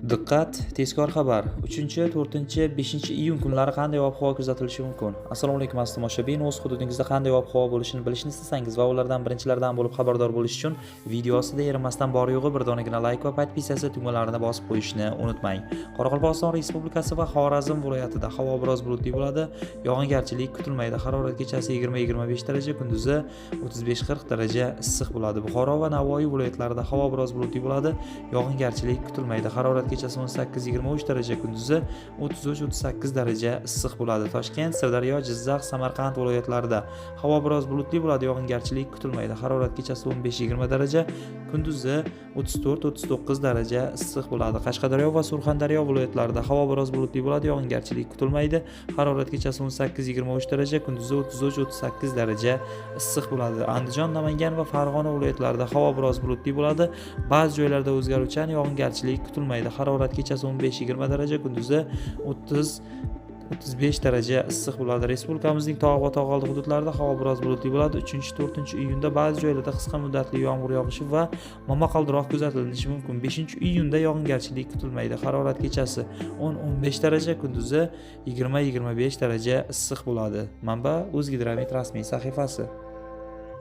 Diqqat, tezkor xabar. 3, 4, 5 iyun kunlari qanday ob-havo kuzatilishi mumkin? Assalomu alaykum, aziz tomoshabin. O'z hududingizda qanday ob-havo bo'lishini bilishni istasangiz va ulardan birinchilardan bo'lib xabardor bo'lish uchun video ostida erinmasdan bor yo'g'i bir donagina like va подписаться tugmalarini bosib qo'yishni unutmang. Qoraqalpog'iston Respublikasi va Xorazm viloyatida havo biroz bulutli bo'ladi. Yog'ingarchilik kutilmaydi. Harorat kechasi 20-25 daraja, kunduzi 35-40 daraja issiq bo'ladi. Buxoro va Navoiy viloyatlarida havo biroz bulutli bo'ladi. Yog'ingarchilik kutilmaydi. Harorat kechasi 18-23 daraja, kunduzi 33-38 daraja issiq bo'ladi. Toshkent, Sirdaryo, Jizzax, Samarqand viloyatlarida havo biroz bulutli bo'ladi, yog'ingarchilik kutilmaydi. Harorat kechasi 15-20 daraja, kunduzi 34-39 daraja issiq bo'ladi. Qashqadaryo va Surxondaryo viloyatlarida havo biroz bulutli bo'ladi, yog'ingarchilik kutilmaydi. Harorat kechasi 18-23 daraja, kunduzi 33-38 daraja issiq bo'ladi. Andijon, Namangan va Farg'ona viloyatlarida havo biroz bulutli bo'ladi. Ba'zi joylarda o'zgaruvchan, yog'ingarchilik kutilmaydi. Harorat kechasi 15-20 daraja, kunduzi 30-35 daraja issiq bo'ladi. Respublikamizning tog' va tog' oldi hududlarida havo biroz bulutli bo'ladi. 3-4 iyunda ba'zi joylarda qisqa muddatli yomg'ir yog'ishi va momaqaldiroq kuzatilishi mumkin. 5 iyunda yog'ingarchilik kutilmaydi. Harorat kechasi 10-15 daraja, kunduzi 20-25 daraja issiq bo'ladi. Manba: O'zgidromet rasmiy sahifasi.